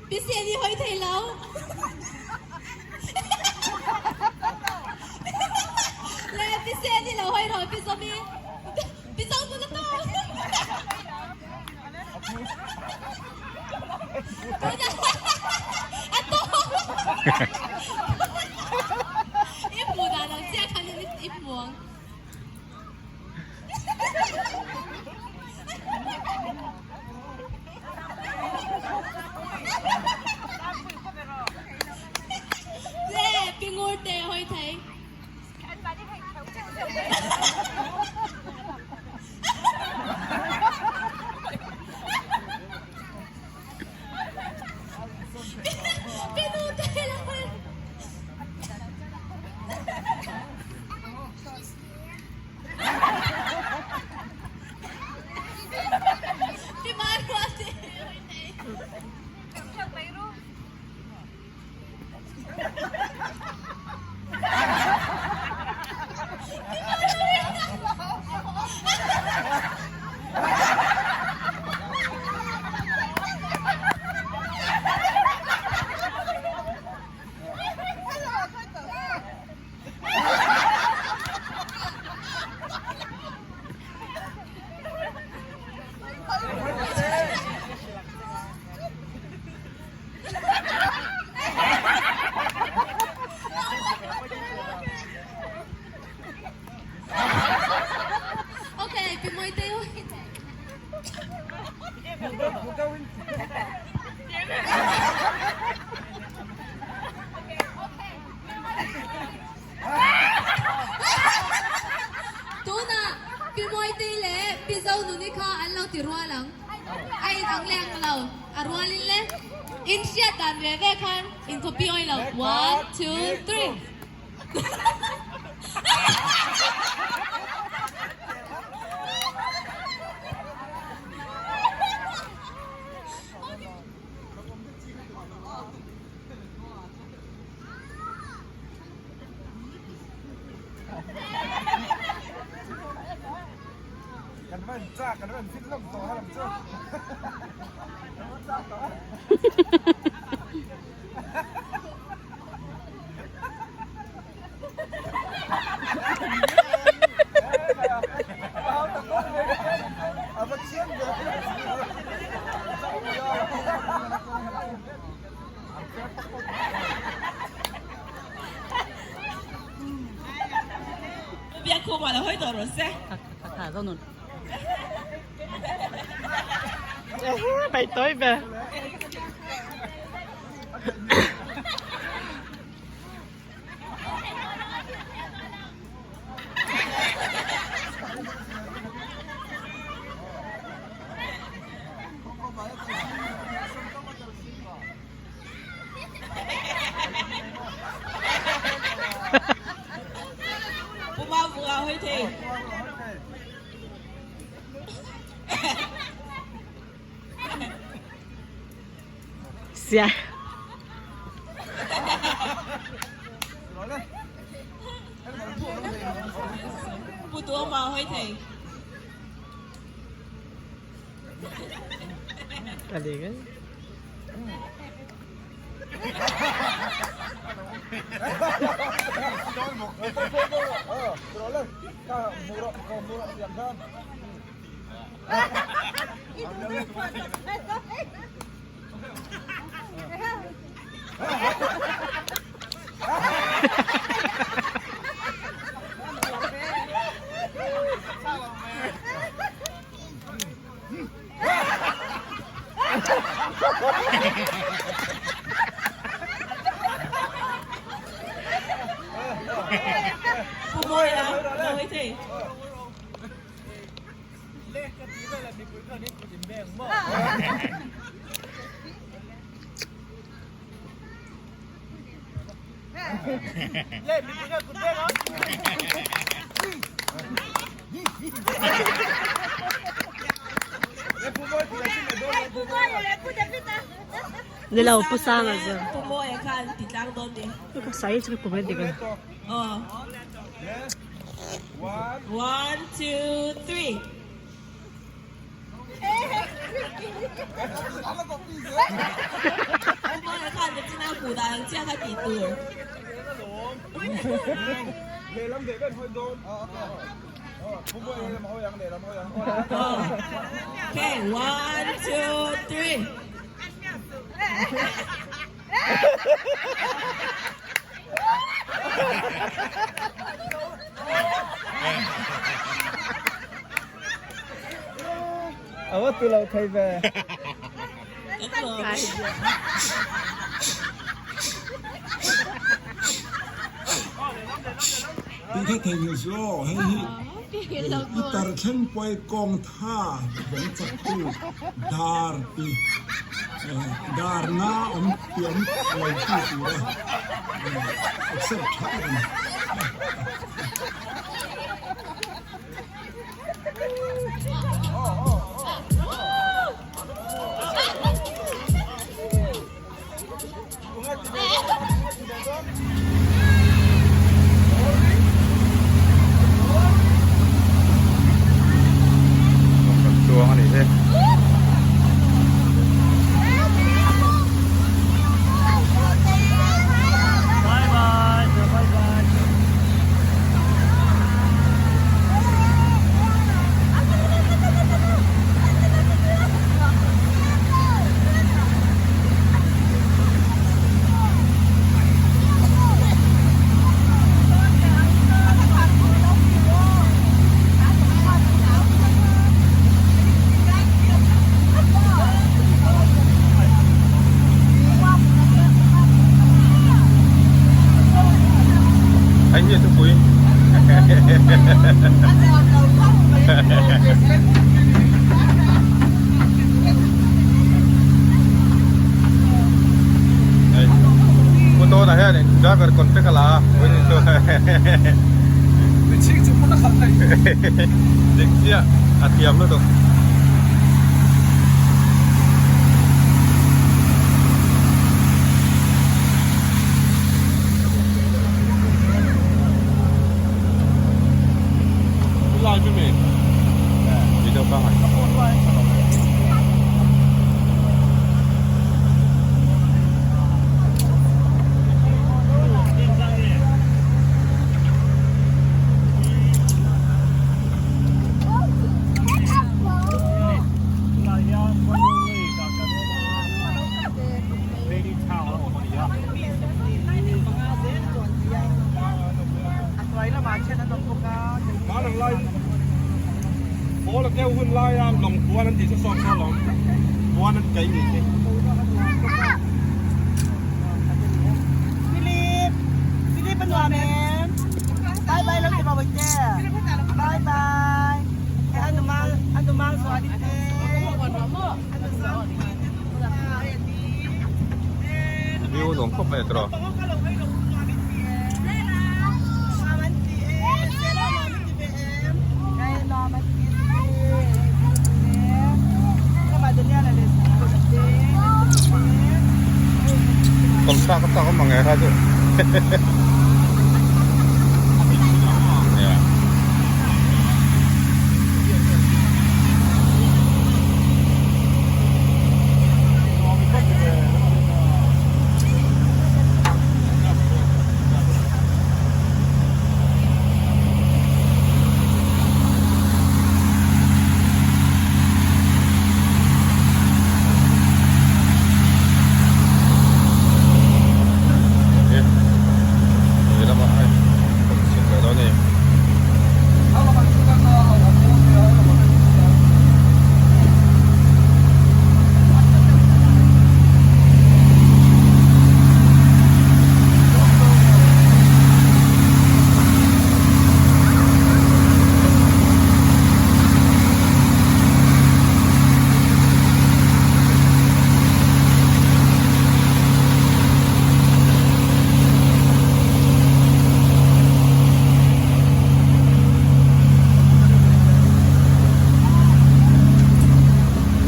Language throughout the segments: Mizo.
Pi Seni hawi thei lo. Le Pi Seni lo hawi rawh Pi Zawmi. Pi Zo tu na to. A to. I hmu dan ang chiah khan i hmu ang. Le pi ngur te hoi thei. Pi nu te la hoi. Okay, pi moi te Tunah Pi Mawitei leh Pi Zonuni kha an lo ti rual ang. A in ang leh ang lo. A rualin le in hriat dan ve ve khan in copy awi lo. One, two, three. Biakkhuma lo hawi tawh rawh se. Bai tawi ve. Pu Mavunga hawi thei. Sia. Pu Tuama hawi thei. Pu Mawia lo hawi thei. Ni lo pu Sanga chu. Pu Mawia khan ti tlang dawn ni. Ka sai chu ka pu mai dik a. Aw. One, two, three. hmuh dan ang chiah kha tih tur. Okay, one, two, three. Ava tu lo thei ve. Ti kha thei ni su aw hei hi i tar thleng pawi kawng tha vawng chak tu dar ti dar na awm ti awm lo tu tura accept tha tak a ni. Chuang a nih hi. Anh như thupui. Hei Pu Tawna hian in driver contract a la a Dik chiah a thiam lutuk. Video ka ngai. Philip! Philip, ano amin? Bye bye lang di ba wait Bye bye. Eh ano mang ano mang so adit View nuam khawp mai a tawh. Kawmthlak a chak awm ang e kha chu.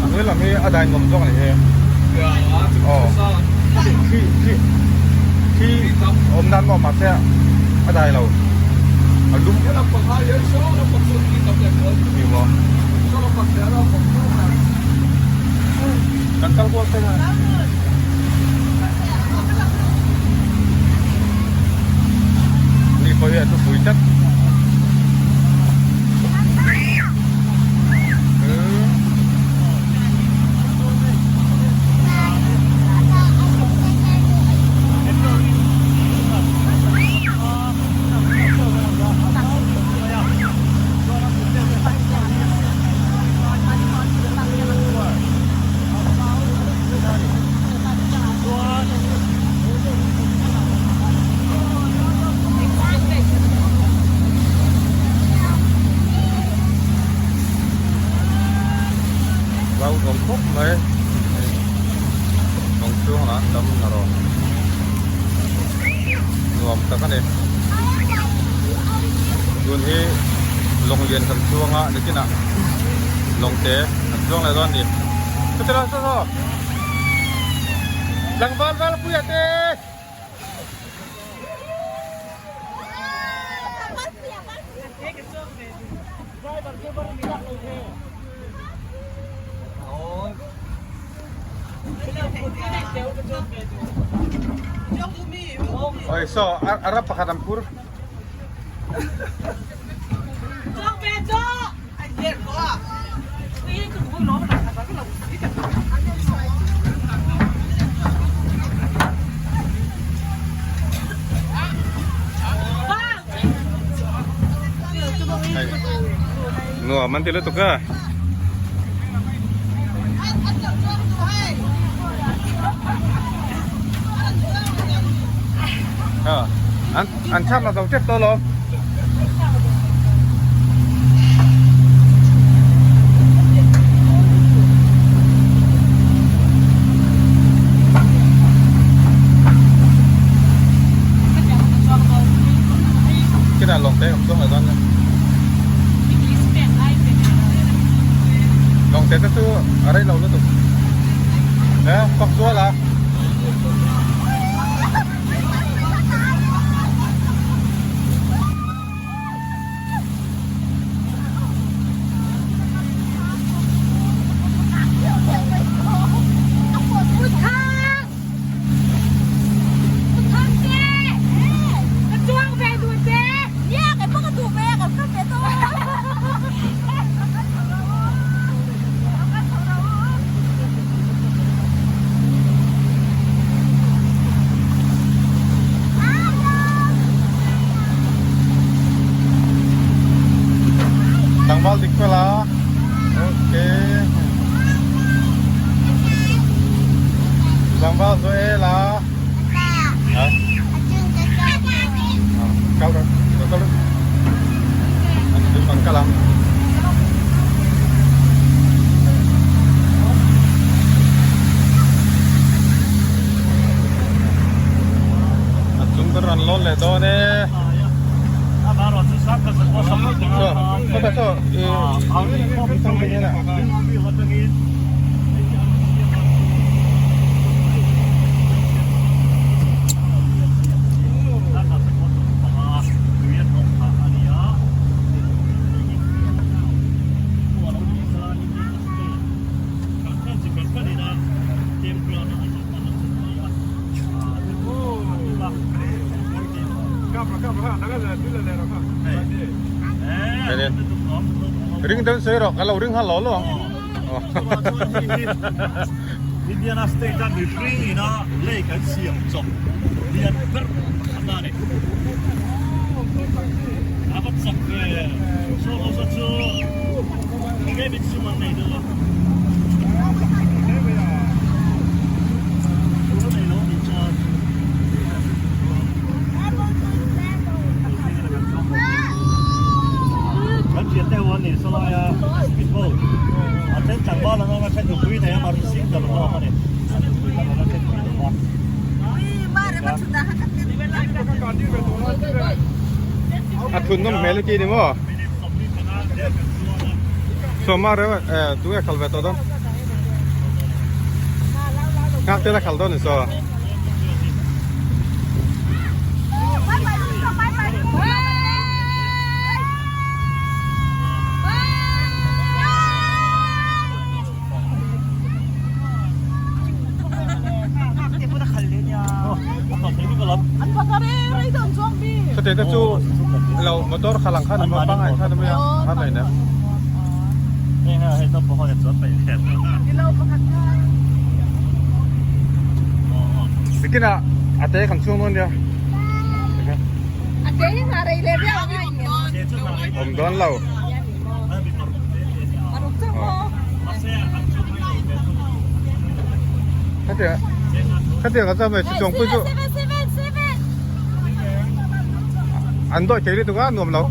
A hnuai lam hi a dai nuam zawk a ni hi. Aw khi khi khi awm dan maw mahse a dai lo a lum ni maw kan kal kual phei a. Tui a chu pui tlat. Rau awm khawp mai lawng chhung ah tam na rawh nuam tak a ni tun hi lawng lian kan chuang a nitin ah lawng te an chuang leh dawn a ni chutah saw saw. Tlangval Valpuia te! Oi so arab pakhat an phur. Nuam an ti lutuk a. An an cham la zo tep tawh lo. Cái này lồng té không xuống là con Lồng té chú ở đây lâu nữa tụi. Đấy, con xua là. Tlangval dik fel a ok tlangval zo e la hả kal rawh kal rawh an kal ang. A chung ka rawn lawn leh dawn e. Saw sawtah saw ih thang te hian a. Ring dan sawi rawh ka lo ring nghal lo lo ang. Indiana state a mihring ina lake an siam chawp lian ber pakhat a ni. A va chak ve. Saw ho saw chu enge min sum an nei deuh a. Sum an nei lo anih chuan. Kan pian deuh a ni saw laia speed boat a then tlangval an awm a then nupui nei a mar single an awm a ni. A nupui tan an then pui lo va. A thun nawm hmel a ti ni maw? Sawma reuh e tunge khal ve tawh dawn nghak te la khal dawn ni saw. Ate te chu lo motor khalh ang khan an va pangai khan a mai a khan a inem. Nikinah ate kan chhung dawn nia. Awm dawn lo. Khatiang khatiang a chame chi chuang pui chu an dawi thei lutuk a nuam lo.